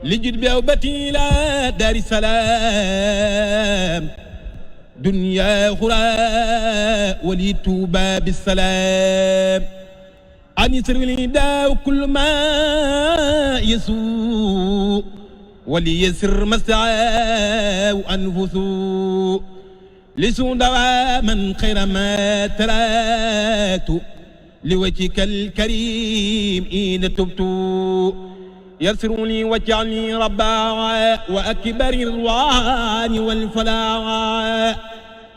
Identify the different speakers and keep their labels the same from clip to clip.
Speaker 1: لجد بأوبتي إلى دار السلام دنيا أخرى وليتوبى بالسلام عن يسر الهدى كل ما يسوء وليسر ما استعى أنفسه لسوا دواما خير ما ترات لوجهك الكريم إن تبت يسر لي واجعلني ربا وأكبر الرضوان والفلاح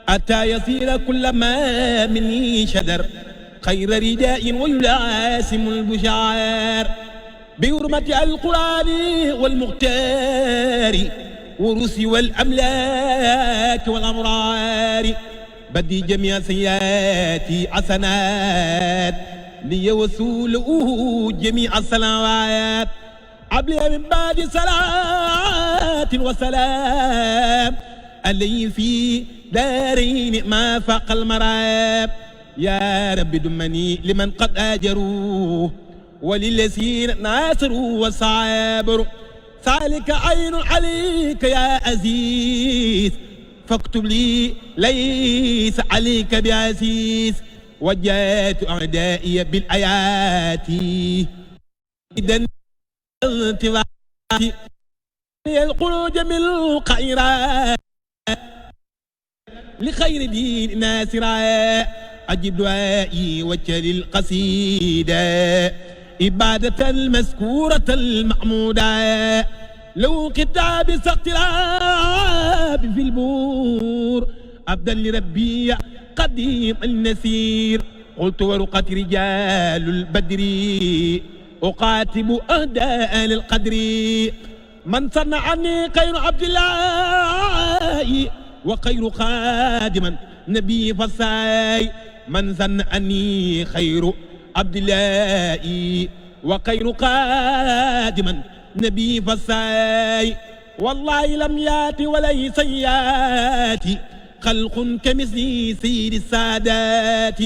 Speaker 1: حتى يصير كل ما مني شدر خير رداء ويلاسم البشار بحرمة القرآن والمختار والرسل والأملاك والأمرار بدي جميع سيئاتي حسنات لي وسوله جميع الصلوات عبلي من بعد صلاة وسلام علي في دارين ما فاق المرام يا رب دمني لمن قد آجروا وللذين ناصروا وصابروا سالك عين عليك يا عزيز فاكتب لي ليس عليك بعزيز وجات أعدائي بالآيات إذا انتظاري الخروج من الخيرات لخير دين ناصرا أجب دعائي وجه القصيدة إبادة المذكورة المحمودة لو كتاب استقتراب في البور عبدا لربي قديم النسير قلت ورقت رجال البدر أقاتب أهداء للقدر من صنع عني خير عبد الله وخير خادما نبي فصاي من ظن أني خير عبد الله وخير قادما نبي فصاي والله لم ياتي وليس ياتي خلق كمثلي سيد السادات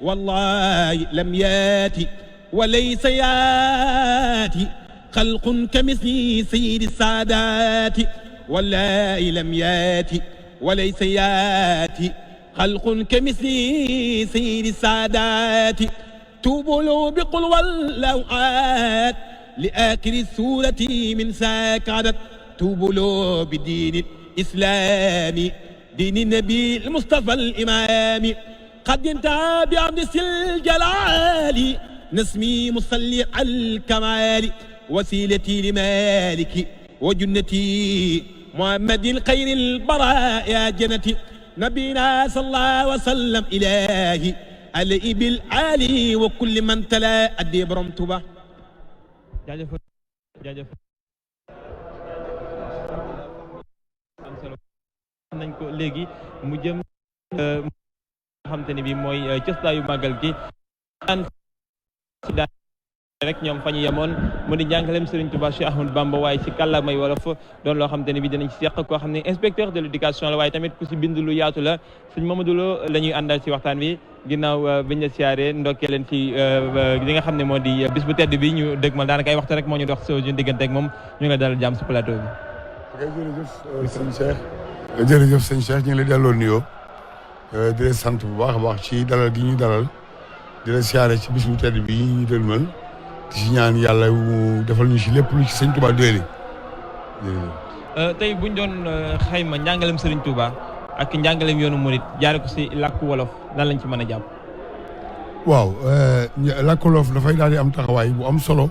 Speaker 1: والله لم ياتي وليس ياتي خلق كمثلي سيد السادات والله لم ياتي وليس ياتي خلق كمثلي سيد السادات توبوا له بقل واللوعات لآخر السورة من ساكعدت توبوا له بدين الإسلام دين النبي المصطفى الإمام قد انتهى بعبد الجلال نسمي مصلي على الكمال وسيلتي لمالك وجنتي محمد خير البراء يا جنتي نبينا صلى الله وسلم إلهي علي بالعالي وكل من تلا أدي برمتبا جاجف جاجف nañ ko léegi mu jëm xam te ne bi mooy cëslaayu màggal gi rek ñoom fa ñu yemoon mu di njàngaleem Serigne Touba Cheikh Ahmadou Bamba waaye ci kàllaamay wolof doon loo xam te ne bi dinañ ci seq koo xam ne inspecteur de l'éducation la waaye tamit ku si bind lu yaatu la sëñ Mamadou Lo la ñuy àndal ci waxtaan wi ginnaaw biñ la siyaaree ndokkee leen ci li nga xam ne moo di bis bu tedd bi ñu dëgmal daanaka ay waxtu rek moo ñu dox suñu diggante ak moom ñu nga dalal jàmm si plateau bi.
Speaker 2: jërëjëf sëñ Cheikh. jërëjëf sëñ Cheikh ñu ngi lay delloo nuyoo di leen sant bu baax a baax ci dalal gi ñuy dalal di la siyaare ci bis bu tedd bi ñu dëgmal di si ñaan yàlla mu defal ñu si lépp lu ci sëñ Touba doyli.
Speaker 1: tey buñ doon xayma njàngaleem Serigne Touba ak njàngaleem yoonu Mouride jaare ko si làkku wolof lan lañ ci mën a jàpp.
Speaker 2: waaw làkku wolof dafay daal di am taxawaay bu am solo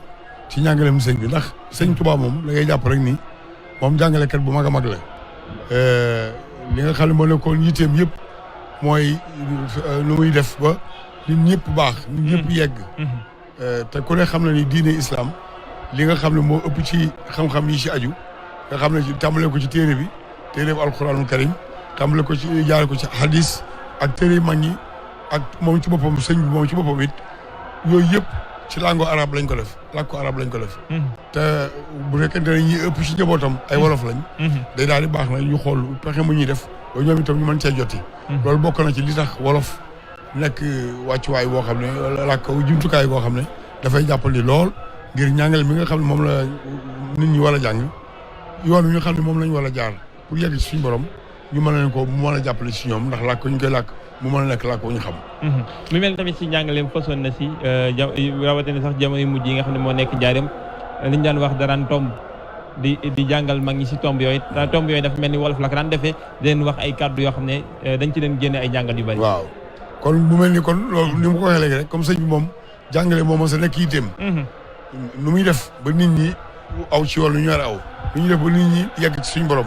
Speaker 2: ci njàngaleem sëñ bi ndax sëñ Touba moom da ngay jàpp rek ni moom jàngalekat bu mag a mag la. li nga xam ne moo nekkoon yitteem yëpp mooy nu muy def ba nit ñëpp baax nit ñëpp yegg. te ku ne xam na ni diine islam li nga xam ne moo ëpp ci xam-xam yi ci aju nga xam ne ci tàmbale ko ci téere bi téere bi alquranul karim tàmbale ko ci jaare ko ci hadis ak téere mag ñi ak moom ci boppam sëñ bi moom ci boppam it yooyu yëpp ci langue arabe lañ ko def làkku arabe lañ ko def. te bu fekkente ne ñi ëpp ci njabootam ay wolof lañ. day daal di baax na ñu xool pexe mu ñuy def ba ñoom itam ñu mën cee joti. loolu bokk na ci li tax wolof nekk wàccuwaay boo xam ne làkk jumtukaay boo xam ne dafay jàppandi lool ngir ñàngale mi nga xam ne moom la nit ñi war a jàng yoon wi nga xam ne moom lañ war a jaar pour yegg ci suñu borom ñu mën leen ko mu mën a jàppale ci ñoom ndax làkk ñu koy làkk mu mën a nekk làkk ñu xam.
Speaker 1: mu mel tamit ci njàngaleem fasoon na si rawatina sax jamono yu mujj yi nga xam ne moo nekk njaareem li ñu daan wax daraan tomb di jàngal mag ñi si tomb yooyu dafa mel ni wolof la ko daan defee di leen wax ay kàddu yoo xam ne dañ ci leen génne ay jàngat yu bari.
Speaker 2: waaw kon bu mel ni kon loolu ni mu ko waxee léegi rek comme sëñ bi moom jàngale moom moo sa nekk yitteem. nu muy def ba nit ñi aw ci wàllu ñu war a aw nu ñuy def ba nit ñi yegg ci suñu borom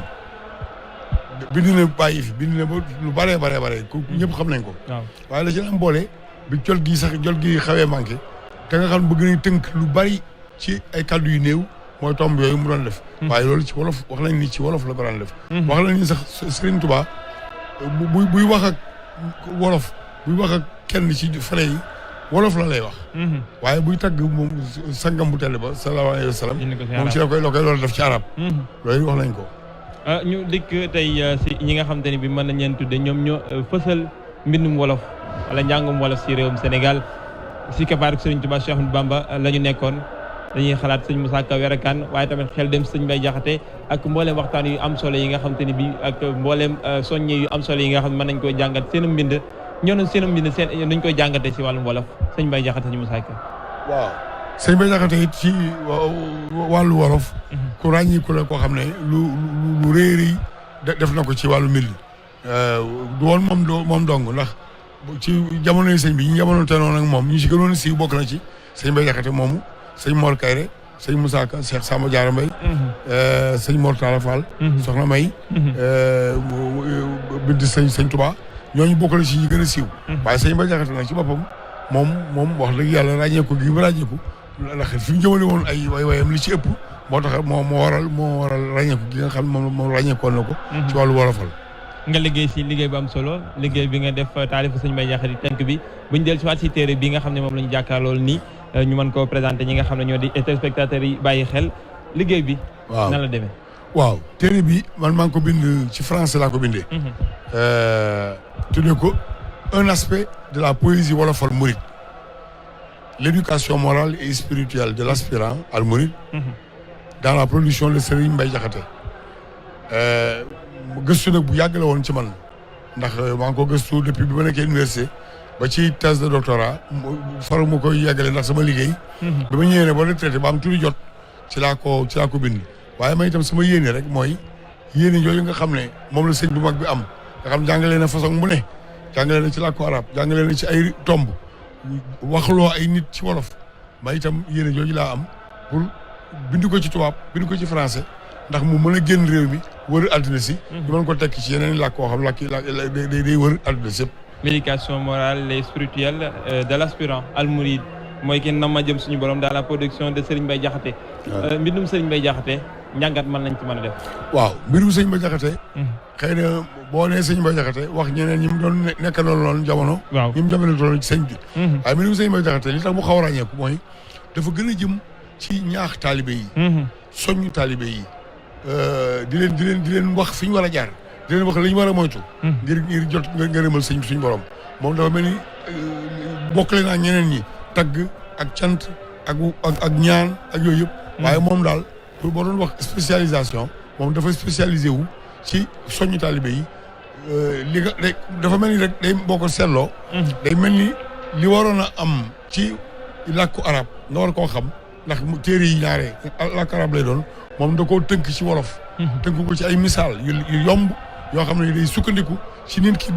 Speaker 2: bind na bàyyi fi bind na ba lu bëree bare ku ñëpp xam nañ ko. waaw waaye la ci am boole bi jot gi xawee manqué te nga xam bëgg nañ tënk lu bari ci ay kàddu yu néew mooy tomb yooyu mu doon def. waaye loolu ci wolof wax nañ ni ci wolof la ko daan def. wax nañ ni sax Serigne Touba buy wax ak wolof buy wax ak kenn ci fere yi wolof la lay wax. waaye buy tagg moom sangam bu tedd ba sallallahu alayhi wa sallam moom ci la koy loolu def ci arab. loolu wax nañ ko.
Speaker 1: ñu dikk tey si ñi nga xamante ni bi mën nañ leen tudde ñoom ñoo fësal mbindum wolof wala njàngum wolof si réewum Sénégal si keppaaru Serigne Touba Cheikh Ahmadou Bamba la ñu nekkoon dañuy xalaat sëñ Moussa Ka Werakaan waaye tamit xel dem sëñ Mbaye Jaxate ak mbooleem waxtaan yu am solo yi nga xamante ni bi ak mbooleem soññe yu am solo yi nga xam ne mën nañ koy jàngat seen mbind nuñ koy jàngatee si wàllum wolof sëñ Mbaye Jaxate sëñ Moussa Ka.
Speaker 2: waaw sëñ Mbaye Jaxate it ci wàllu wolof ku ràññiku la koo xam ne lu réeri def na ko ci wàllu mbind du woon moom dong ndax ci jamono yi sëñ bi ñu jamono tenoon ak moom ñu si gënoon siiw bokk na ci sëñ Mbaye Jaxate moomu sëñ Mor Kayre sëñ Moussa Ka Cheikh Samba Diarra Mbaye sëñ Mor Talla Fall soxna May bind sëñ Touba ñooñu bokk na ci ñi gën a siiw waaye sëñ Mbaye Jaxate nag ci boppam moom wax dëgg yàlla ràññeeku gi mu ràññeeku ndax fi mu jëmale woon ay wayam li ci ëpp moo tax moo waral ràññeeku gi nga xam ne moom ràññeekoon na ko ci wàllu wolofal
Speaker 1: nga liggéey si liggéey bu am solo liggéey bi nga def taalifu sëñ Mbaye Jaxate tënk bi buñ del si waat si téere bi nga xam ne moom la ñu jàkkaarlool nii ñu mën koo présenté ñi nga xam ne ñoo di téléspectateurs yi bàyyi xel liggéey bi nan la demee
Speaker 2: waaw téere bi man maa ngi ko bind ci français laa ko bindee tuddee ko un aspect de la poésie wolofal mouride l'éducation morale et spirituelle de l'aspirant al mouride dans la production de Serigne Mbaye Jaxate gëstu nag bu yàgg la woon ci man ndax maa ngi ko gëstu depuis bi ma nekkee université ba ci thèse de doctorat faru ma koy yàggale ndax sama liggéey bi ma ñëwee ne ba retraité ba am tuuti jot ci laa ko bind waaye man itam sama yéene rek mooy yéene yooyu nga xam ne moom la sëñ bu mag bi am nga xam jàngale na façon bu ne jàngale na ci làkku arab jàngale na ci ay tomb waxloo ay nit ci wolof ma itam yéene jooju laa am pour bind ko ci tubaab bind ko ci français ndax mu mën a génn réew mi wër àdduna si ñu mën ko tekki ci yeneen làkk koo xam day wër àdduna si yëpp
Speaker 1: l'éducation morale et spirituelle de l'aspirant al mouride mooy ki nam ma jëm suñu borom dans la production de Serigne Mbaye Jaxate mbindum Serigne Mbaye Jaxate njàngat mën nañ ci mën a def
Speaker 2: waaw mbirum Serigne Mbaye Jaxate xëy na boo nee Serigne Mbaye Jaxate wax ñeneen ñi mu doon nekk loolu jamono ñi mu jamono doon ci sëñ bi waaye mbirum Serigne Mbaye Jaxate li tax mu xaw a ràññeeku mooy dafa gën a jëm ci ñaax taalibe yi soññu taalibe yi di leen wax fi ñu war a jaar di leen wax li ñu war a moytu ngir jot ngërëmal sëñ suñu borom moom dafa mel ni bokkale naa ñeneen ñi tagg ak cant ak ñaan ak yooyu yëpp waaye moom daal pour boo doon wax spécialisation moom dafa spécialisé wu ci soññu taalibe yi li nga dafa mel ni rek day boo ko seetloo day mel ni li waroon a am ci làkku arab nga war koo xam ndax téere yi ñaare làkku arab lay doon moom da koo tënk ci wolof tënk ko ci ay misaal yu yomb yoo xam ne day sukkandiku ci nit ki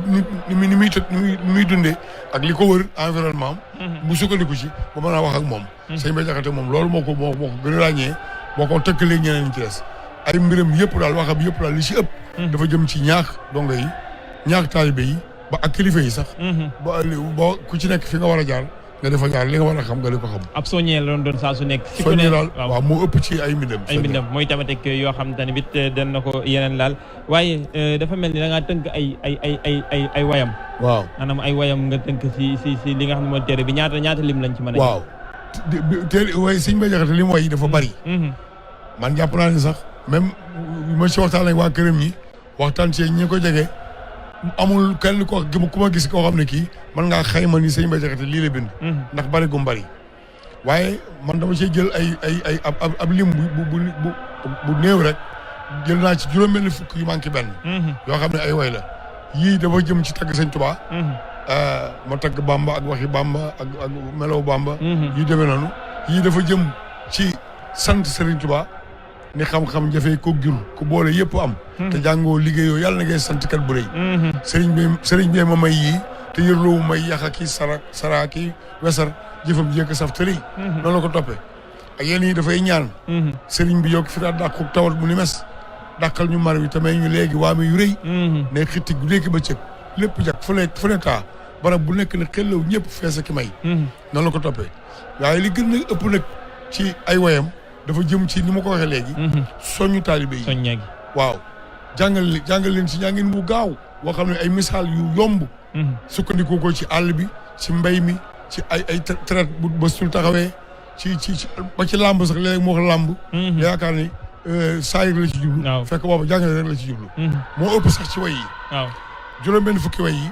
Speaker 2: ni muy dundee ak li ko wër environnement am mu sukkandiku ci ba mën a wax ak moom sëñ Mbaye Jaxate moom loolu moo ko gën a ràññee boo ko tëkkalee ñeneen ñi ci des ay mbiram yëpp daal waxam yëpp daal li ci ëpp dafa jëm ci ñaax dongo yi ñaax taalibe yi ba ak kilifa yi sax boo ku ci nekk fi nga war a jaar nga defa jaar li nga war a xam nga di ko xam
Speaker 1: ab soññee la doon saa su nekk
Speaker 2: soññee daal waaw moo ëpp ci ay mbindam
Speaker 1: mooy thématique yoo xam te ne bit den na ko yeneen laal waaye dafa mel ni da ngaa tënk ay wayam
Speaker 2: waaw
Speaker 1: maanaam ay wayam nga tënk si li nga xam ne mooy téere bi ñaata lim lañ ci mën a
Speaker 2: waaw téere way sëñ Mbaye Jaxate li mu way dafa bari man jàpp naa ni sax même ma ci waxtaan ak waa këram ñi waxtaan ci ñi ko jege amul kenn ku ma gis koo xam ne kii mën ngaa xayma ni sëñ Mbaye Jaxate lii la bind ndax bari gum bari waaye man dama cee jël ay ab lim bu néew rek jël naa ci juróom-benn fukk yu manqué benn. yoo xam ne ay way la yii dafa jëm ci tagg sëñ Tuubaa. ma tagg Bamba ak waxi Bamba ak melow Bamba. yu demee noonu yii dafa jëm ci sant Serigne Touba ni xam-xam jafee ko jur ku boole yëpp am. te jàngoo liggéeyoo yàlla na ngay sant kat bu rëy. Serigne bi ma may yii te yërloowu may yaxa ki sara ki wesar jëfam jëkk saf te rëy. noonu la ko toppee ak yéen yi dafay ñaan. Serigne bi yokk fi daal dàqu tawat mu ni mes dàqal ñu mar wi te may ñu léegi waame yu rëy. ne xitti gu léegi ba cëg lépp jag fu ne taa barab bu nekk ne xellaw ñëpp fees ki may. noonu la ko toppee waaye li gën a ëpp nag ci ay wayam dafa jëm ci ni ma ko waxee léegi. soññu taalibe yi
Speaker 1: soññee gi
Speaker 2: waaw jàngal leen ci njàngin bu gaaw boo xam ne ay misaal yu yomb. sukkandiku ko ci àll bi ci mbay mi ci ay traite bu bësul taxawee ci ba ci làmb sax léegi mu wax làmb. yaakaar ni saayir la ci jublu. fekk boobu jàngale rek la ci jublu. moo ëpp sax ci way yi. waaw juróom-benn fukki way yi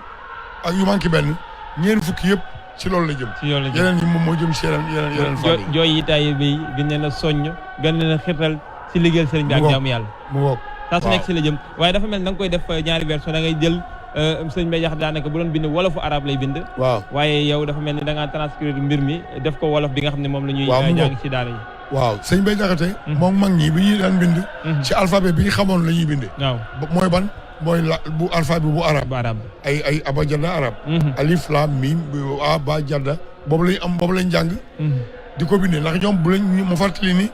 Speaker 2: ak yu manqué benn ñeent fukki yëpp. ci loolu la jëm yeneen yi moom moo jëm ci yeneen fànn yi
Speaker 1: jooy yi taay bi gën leen a soññ gën leen a xirtal ci liggéeyal sëriñ bi ak jaamu yàlla
Speaker 2: mu ngoog
Speaker 1: saa su nekk si la jëm waaye dafa mel da nga koy def ñaari version da ngay jël sëriñ Mbaye Diakhaté daanaka bu doon bind wolofu arab lay bind
Speaker 2: waaw
Speaker 1: waaye yow dafa mel ni da ngaa transcrire mbir mi def ko wolof bi nga xam ne moom la ñuy jàng ci daara yi
Speaker 2: waaw sëriñ Mbaye Diakhaté moom mag ñi bi ñuy daan bind ci alphabet bi ñu xamoon la ñuy bindee waaw mooy ban mooy la bu alphabet bu arab ay abajada arab alif lam mim a ba jadda boobu lañ jàng di ko bindee ndax ñoom bu lañ ma fàttali ni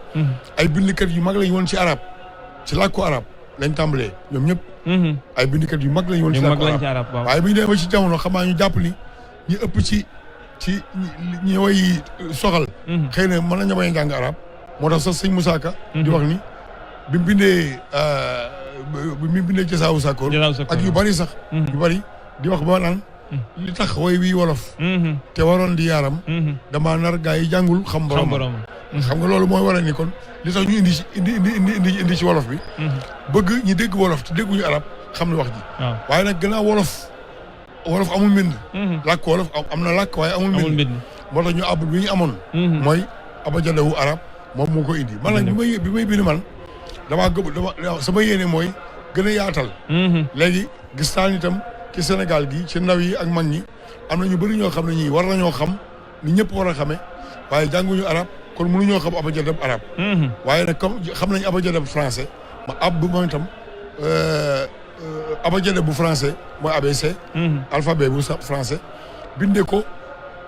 Speaker 2: ay bindkat yu mag lañ woon ci arab ci làkku arab lañ tàmbalee ñoom ñëpp ay bindkat yu mag lañ woon ci làkku arab waaye bu ñu demee ci jamono xamaa ñu jàpp ni ñu ëpp ci ñi way soxal xëy na mën nañu bañ a jàng arab moo tax sax sëñ Moussa Ka di wax ni bi mu bindee jasaawu sàkkoor ak yu bari sax yu bari di wax ba naan li tax way wii wolof te waroon di yaaram dama nar gaa yi jàngul xam borom xam nga loolu mooy waral ni kon li tax ñu indi ci wolof bi bëgg ñi dégg wolof te dégguñu arab xam ne wax ji waaye nag gannaaw wolof amul mbind làkk wolof am na làkk waaye amul mbind moo tax ñu àbb bi ñu amoon mooy abajadawu arab moom moo ko indi man nag bi may bind man dama sama yéene mooy gën a yaatal léegi gis naa ni itam ci Sénégal gi ci ndaw yi ak mag ñi am na ñu bëri ñoo xam ne ñii war nañoo xam ni ñëpp war a xamee waaye jànguñu arab kon mënuñoo xam abajadab arab waaye nag comme xam nañ abajadab français ma ab bu moom itam abajadab bu français mooy ABC alphabet bu français bindee ko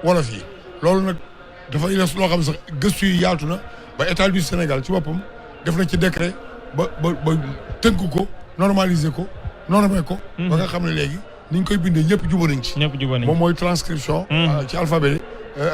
Speaker 2: wolof yi loolu nag dafay des loo xam sax gëstu yi yaatu na ba état du Sénégal ci boppam def na ci décret ba tënk ko normaliser ko normé ko ba nga xam ne léegi ni ñu koy bindee ñëpp juba nañ ci moom mooy transcription ci alphabet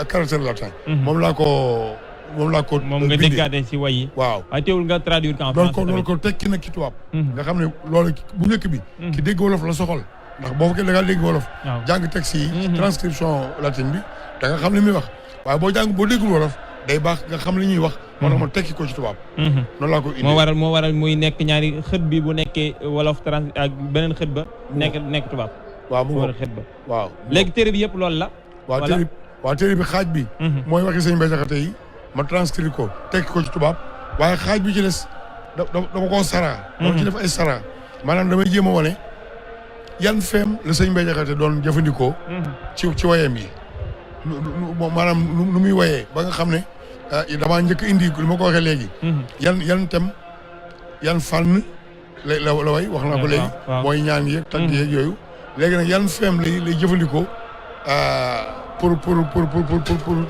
Speaker 2: ak caractère latin moom laa ko
Speaker 1: nga déggaatee ci way yi
Speaker 2: waaw
Speaker 1: waaye teewul nga traduire en français
Speaker 2: loolu ko tekki nag ci tubaab nga xam ne loolu bu njëkk bi ki dégg wolof la soxal ndax boo fekkee da ngaa dégg wolof jàng texte yi transcription latine bi da nga xam li muy wax waaye boo déggul wolof day baax nga xam li ñuy wax moo tax ma tekki ko ci tubaab noonu laa ko indi
Speaker 1: moo waral muy nekk ñaari xët bi bu nekkee wolof trans ak beneen xët ba nekk tubaab
Speaker 2: waaw mu
Speaker 1: war xët ba
Speaker 2: waaw
Speaker 1: léegi téere bi yëpp loolu la
Speaker 2: waaw téere bi xaaj bi mooy waxi sëñ Mbaye Diakhaté yi ma transcrire ko tekki ko ci tubaab waaye xaaj bi ci des dama koo sara dama ci def ay sara maanaam damay jéem a wane yan feem la sëñ Mbaye Diakhaté doon jëfandikoo ci wayam yi maanaam nu muy wayee ba nga xam ne damaa njëkk indi li ma ko waxee léegi yan tem yan fànn la way wax naa ko léegi mooy ñaan yeeg tagg yeeg yooyu léegi nag yan feem lay jëfandikoo pour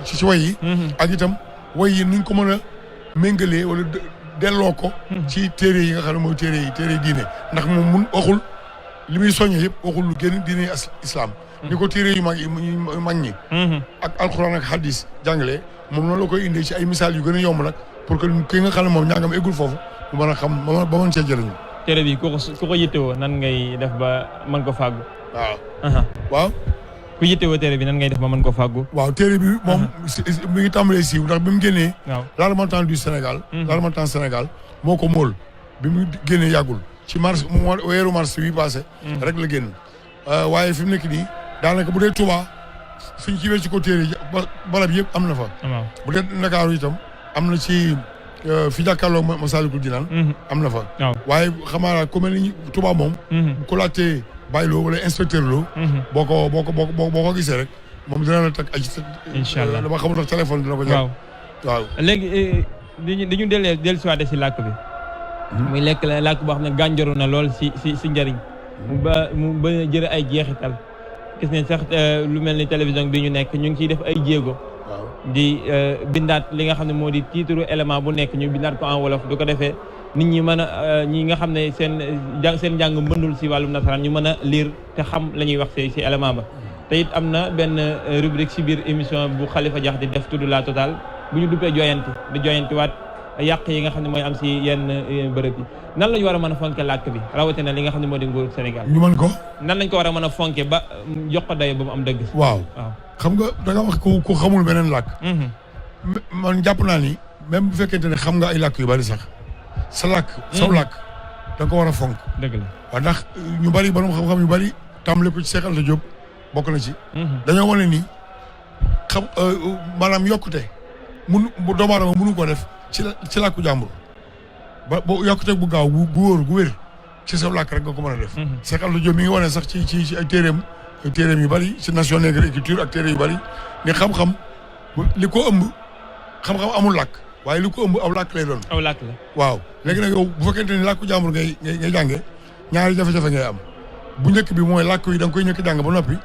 Speaker 2: ci way yi ak itam way yi nuñ ko mën a méngalee wala delloo ko ci téere yi nga xam ne mooy téere yi diine ndax moom mun waxul li muy soññe yëpp waxul lu génn diine islam ni ko téere yu mag ñi ak alxuraan ak hadis jàngale moom noonu la koy indee ci ay misaal yu gën a yomb nag pour que ki nga xam ne moom ñaangam eggul foofu mu mën a xam ba mën cee jëriñu
Speaker 1: téere bi ku ko yittewoo nan ngay def ba mën ko fàggu
Speaker 2: waaw
Speaker 1: ku yittewoo téere bi nan ngay def ba mën ko fàggu
Speaker 2: waaw téere bi moom mi ngi tàmbalee siiw ndax bi mu génnee l'Harmattan du Sénégal l'Harmattan Sénégal moo ko móol bi mu génnee yàggul ci mars weeru mars bi passé rek la génn waaye fi mu nekk nii daanaka bu dee Touba suñ ci wecc ko téere yi barab yëpp am na fa.
Speaker 1: waaw
Speaker 2: bu dee Ndakaaru itam am na ci fi jàkkaarloo Masaalikul Jinaan am na fa.
Speaker 1: waaw
Speaker 2: waaye xamaa ku mel ni Touba moom. bu ko laajtee Baye Lo wala inspecteur Lo. boo ko gisee rek moom dina la teg ay.
Speaker 1: incha allah
Speaker 2: dama xamul tax téléphone dina ko jàpp. waaw
Speaker 1: léegi dañu dellusiwaate si làkk bi. muy làkk boo xam ne gànjaru na lool si njëriñ. mu ba jëre ay jeexital. gis ne sax lu mel ni télévision bi ñu nekk ñu ngi ciy def ay jéego. di bindaat li nga xam ne moo di titre élément bu nekk ñu bindaat ko en wolof du ko defee nit ñi mën a ñi nga xam ne seen njàng mbëndul si wàllum nasaraan ñu mën a lire te xam la ñuy wax si élément ba. te it am na benn rubrique si biir émission bu Khalifa Diakh di def tudd la Total bu ñu duppee joyanti waat yàq yi nga xam ne mooy am si yenn bërëb yi nan la ñu war a mën a fonke làkk bi rawatina li nga xam ne moo di nguur Sénégal.
Speaker 2: ñu mën ko.
Speaker 1: nan lañ ko war a mën a fonke ba jox ko dayo ba mu am dëgg.
Speaker 2: waaw xam nga da nga wax ku xamul beneen làkk. man jàpp naa ni même bu fekkente ne xam nga ay làkk yu bari sax sa làkk. saw làkk da nga ko war a fonk.
Speaker 1: dëgg la
Speaker 2: waaw ndax ñu bari borom xam-xam yu bari tàmbale ko ci Cheikh Anta Diop bokk na ci. dañoo wane ni xam maanaam yokkute bu doomu aadama mënu ko def ci làkku jàmbur ba yokkute bu gaaw bu wóor gu wér ci sa làkk rek nga ko mën a def. Cheikh Anta Diop mi ngi wane sax ci ay téeréem yu bari ci nation nègre écriture ak téere yu bari ni xam-xam li ko ëmb xam-xam amul làkk waaye li ko ëmb aw làkk lay doon.
Speaker 1: aw làkk la
Speaker 2: waaw léegi nag yow bu fekkente ni làkku jàmbur ngay jànge ñaari jafe-jafe ngay am bu njëkk bi mooy làkk yi da nga koy ñëkk jàng ba noppi.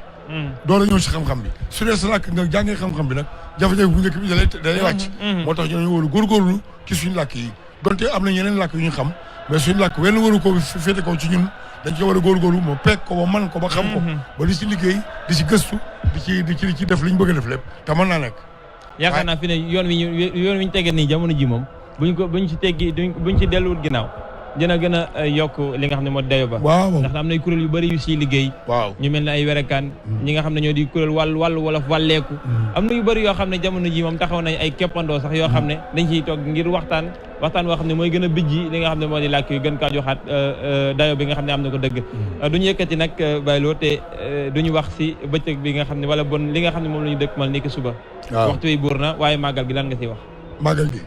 Speaker 2: door a ñëw si xam-xam bi su dee sa làkk nga jàngee xam-xam bi nag jafe-jafe bu njëkk bi da lay wàcc. moo tax ñu war a góorgóorlu ci suñu làkk yi donte am na yeneen làkk yu ñu xam mais suñu làkk wenn waru ko féete ko ci ñun dañ ci war a góorgóorlu moo peeg ko ba man ko ba xam ko ba di ci liggéey di ci gëstu di ci def li ñu bëgg a def lépp te mën naa nekk.
Speaker 1: yaakaar naa fi ne yoon wi ñu tegee nii jamono ji moom buñ ci delluwut ginnaaw dina gën a yokk li nga xam ne moo dayo ba.
Speaker 2: waaw
Speaker 1: ndax am nay kuréel yu bëri yu siy liggéey.
Speaker 2: waaw ñu
Speaker 1: mel ne ay werekaan ñi nga xam ne ñoo di kuréel wàllu wolof wàlleeku. am na yu bëri yoo xam ne jamono ji moom taxaw nañ ay keppandoo sax yoo xam ne dañ ciy toog ngir waxtaan woo xam ne mooy gën a bijji li nga xam ne moo di làkk yu gën kaa joxaat dayo bi nga xam ne am na ko dëgg. duñu yëkkati nag bayloo te duñu wax si bëccëg bi nga xam ne wala bon li nga xam ne moom la ñu dëkk mal ni ki suba. waxtu wi buur na waaye màggal gi lan nga siy wax.
Speaker 2: màggal gi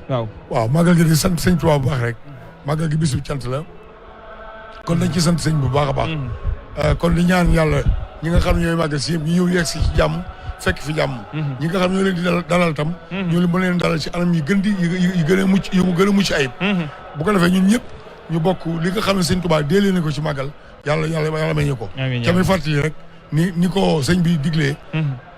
Speaker 1: waaw
Speaker 2: màggal gi di sant sëñ Tuubaa bu baax rek màggal gi bisub cant la kon dañ ci sant sëñ bu baax a baax. kon di ñaan yàlla ñi nga xam ne ñooy màggal si yëpp ñu ñëw yegg si ci jàmm fekk fi jàmm. ñi nga xam ne ñoo leen di dalal tam. ñoo leen mën leen dalal ci anam yi gën di yi gën a mucc yu mu gën a mucc ayib. bu ko defee ñun ñëpp ñu bokk li nga xam ne sëñ Tuubaa déelee na ko ci màggal yàlla may ñu ko. amiin tamit fàttali rek ni ko sëñ bi diglee.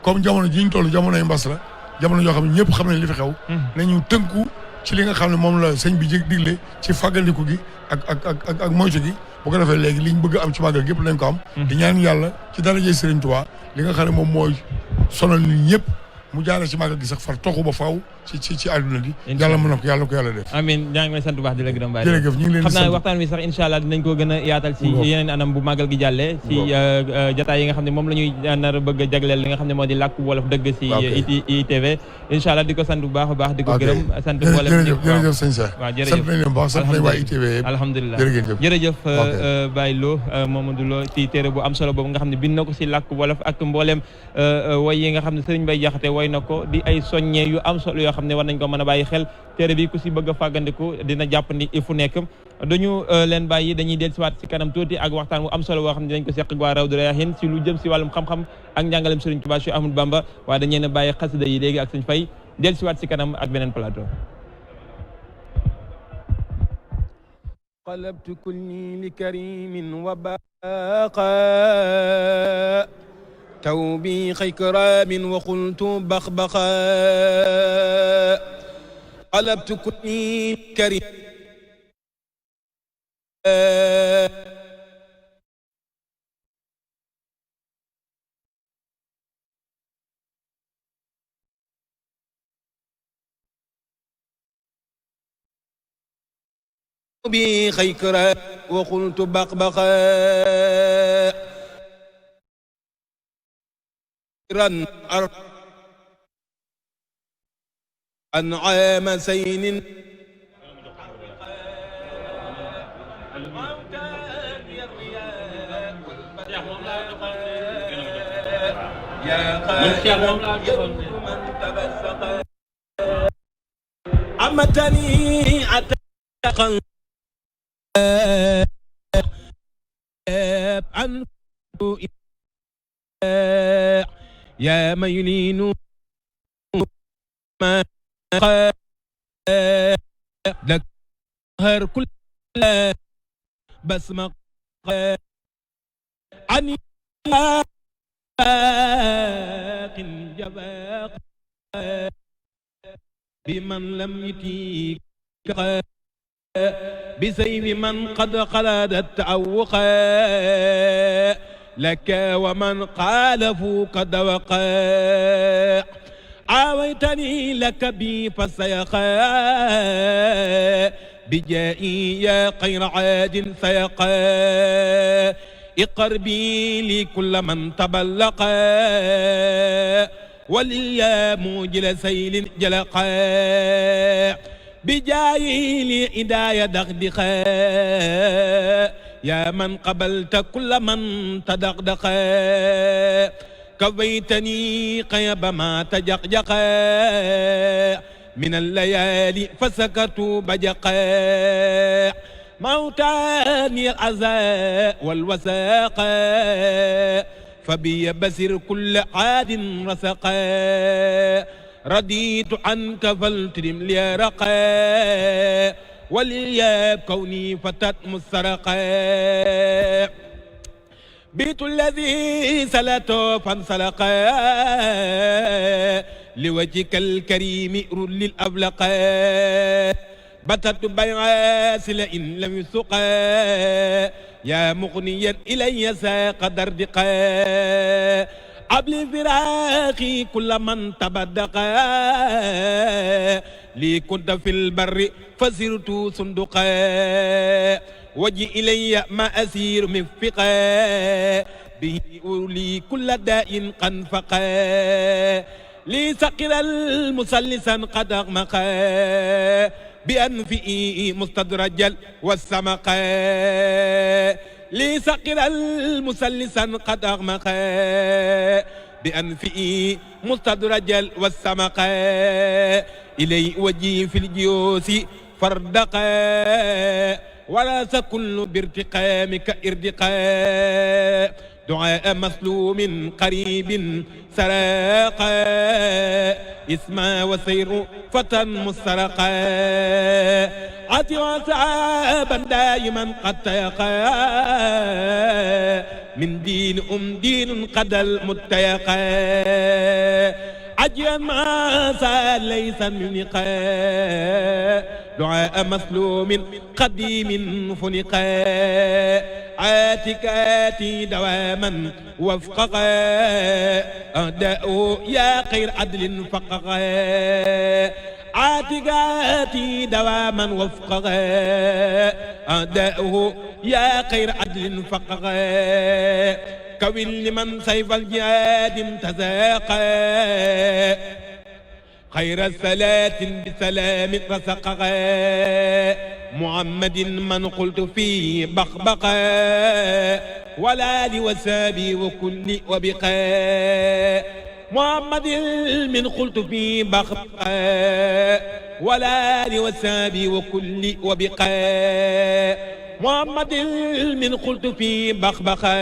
Speaker 2: comme jamono ji ñu toll jamonoy mbas la jamono yoo xam ne ñëpp xam nañ li fi xew. nañu tënku ci li nga xam ne moom la sëñ bi digle ci fàggandiku gi ak moytu gi bu ko defee léegi liñ bëgg am ci màggal gépp nañ ko am di ñaan yàlla ci darajey Sëriñ Tuubaa li nga xam ne moom mooy sonal nit ñëpp mu jaaree ci màggal gi sax far toxu ba faaw ci àdduna bi yàlla mën na ko yàlla def
Speaker 1: amiin ñaa ngi lay sant bu baax di la gërëm baay
Speaker 2: jërëjëf ñu ngi leen di sant
Speaker 1: xam naa waxtaan wi sax incha allah dinañ ko gën a yaatal si yeneen anam bu màggal gi jàllee si jataay yi nga xam ne moom la ñuy nar a bëgg a jagleel li nga xam ne moo di làkk wolof dëgg si ITV incha allah di ko sant bu baax a baax di ko gërëm sant mboolem
Speaker 2: jërëjëf sëñ Cheikh
Speaker 1: waaw jërëjëf
Speaker 2: sant nañ leen baax sant nañ waa ITV
Speaker 1: alhamdulilah
Speaker 2: jërëjëf
Speaker 1: Baye Lo Mamadou Lo ci téere bu am solo boobu nga xam ne bind na ko si làkk wolof ak mbooleem way yi nga xam ne Sëriñ Bay Jaxate way na ko di ay soññee yu am solo yoo xam ne war nañ ko mën a bàyyi xel téere bi ku si bëgg a fàggandiku dina jàpp ni fu nekk dañu leen bàyyi dañuy dellusiwaat si kanam tuuti ak waxtaan bu am solo boo xam ne dañ ko seq ak waa Rawdu Rayaahiin si lu jëm si wàllum xam-xam ak njàngalem Sëriñ Tuubaa Cheikh Ahmadou Bamba waaye dañu leen a bàyyi xasida yi léegi ak Sëriñ Fay dellusiwaat si kanam ak beneen plateau.
Speaker 3: qalabtu kulli li karimin wa baqa توبيخ إكرام وقلت بخبخا قلبت كني كريم توبيخ إكرام وقلت بخبخا أنعام سين
Speaker 1: man Cheikh moom laa defoon
Speaker 3: أمتني أتقى عن يا ميلين ما ذكر كل بسمة عن جباق بمن لم يتيك بسيف من قد خلد التعوق لك ومن خالفوك دوقا عاويتني لك بي فسيقا بجائي يا خير عاد سيقا اقر بي لكل من تبلقا وليا موجل سيل جلقا بجاي لي إداية دغدقا يا من قبلت كل من تدغدقا كويتني قيب ما تجقجقا من الليالي فسكت بجقا موتاني العزاء والوساقا فبي بسر كل عاد رسقا رديت عنك فالترم لي رقا وليا كوني فتت مسرقا بيت الذي سلته فانسلقا لوجهك الكريم رل الأبلقا بتت بيعاس لئن لم يسقا يا مغنيا إلي ساق دردقا قبل فراقي كل من تبدقا لي كنت في البر فسرت صندقا وجي إلي ما أسير مفقا به أولي كل داء قنفقا لي سقر المسلسا قد أغمقا بأنفئي مستدرجا والسمقا لي سقر المسلسا قد أغمقا بأنفئي مستدرجا والسمقا إلي وجي في الجيوس فردقا ولا سكل بارتقامك ارتقا دعاء مسلوم قريب سراقا اسما وسير فتى مسترقا عتي وصعابا دائما قد تيقا من دين دين قد المتيقا عجيا ما سال ليس منقا دعاء مسلوم قديم فنقا عاتكاتي دواما وفقا أهداء يا خير عدل فقا عاتكاتي دواما وفقا أهداء يا خير عدل فقا كون لمن سيف الجهاد امتزاقا خير الصلاة بسلام رسقا محمد من قلت فيه بقبقا ولا لوسابي وكل وبقا محمد من قلت فيه بقبقا ولا لوسابي وكل وبقا محمد من قلت فيه بقبقا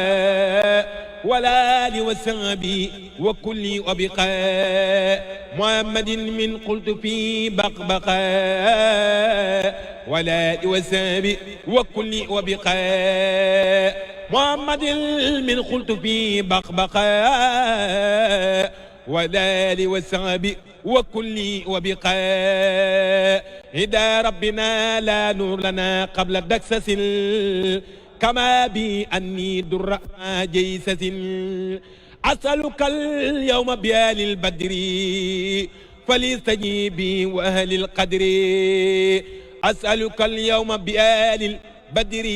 Speaker 3: ولا لوسابي وكل وبقا محمد من قلت فيه بقبقا ولا لوسابي وكل وبقا محمد من قلت فيه بقبقا ولا لوسابي وكل وبقا هدى ربنا لا نور لنا قبل دكسس كما بي أني در ما جيسس أسألك اليوم بيال البدر فليستجيبي وأهل القدر أسألك اليوم بيال البدر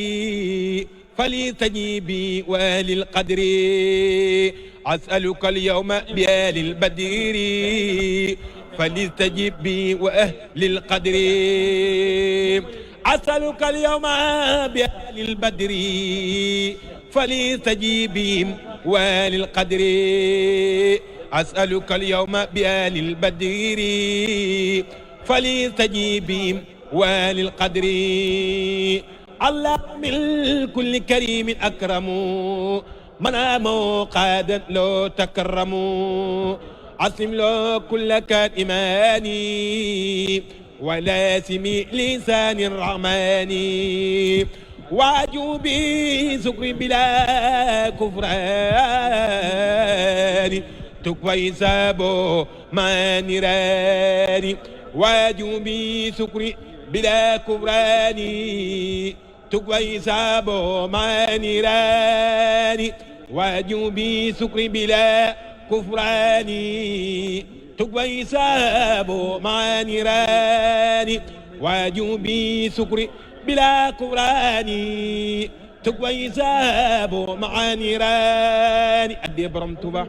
Speaker 3: فليستجيبي وأهل القدر أسألك اليوم بيال البدر فليستجيبي وأهل القدر أسألك اليوم بأهل البدر فليستجيبهم وللقدر أسألك اليوم بآل البدر فليستجيبهم وللقدر الله من كل كريم أكرم منام قادا لو تكرم عصم له كل كان إيماني ولاسم لسان الرحمن واجوبي سكر بلا كفران تكوي سابو ما نيراني واجوبي سكر بلا كفران تكوي سابو ما نيراني واجوبي سكر بلا كفران تكوي سابو ما نيراني واجوبي سكر بلا كفران تكوي سابو ما نيراني أدي برم توبا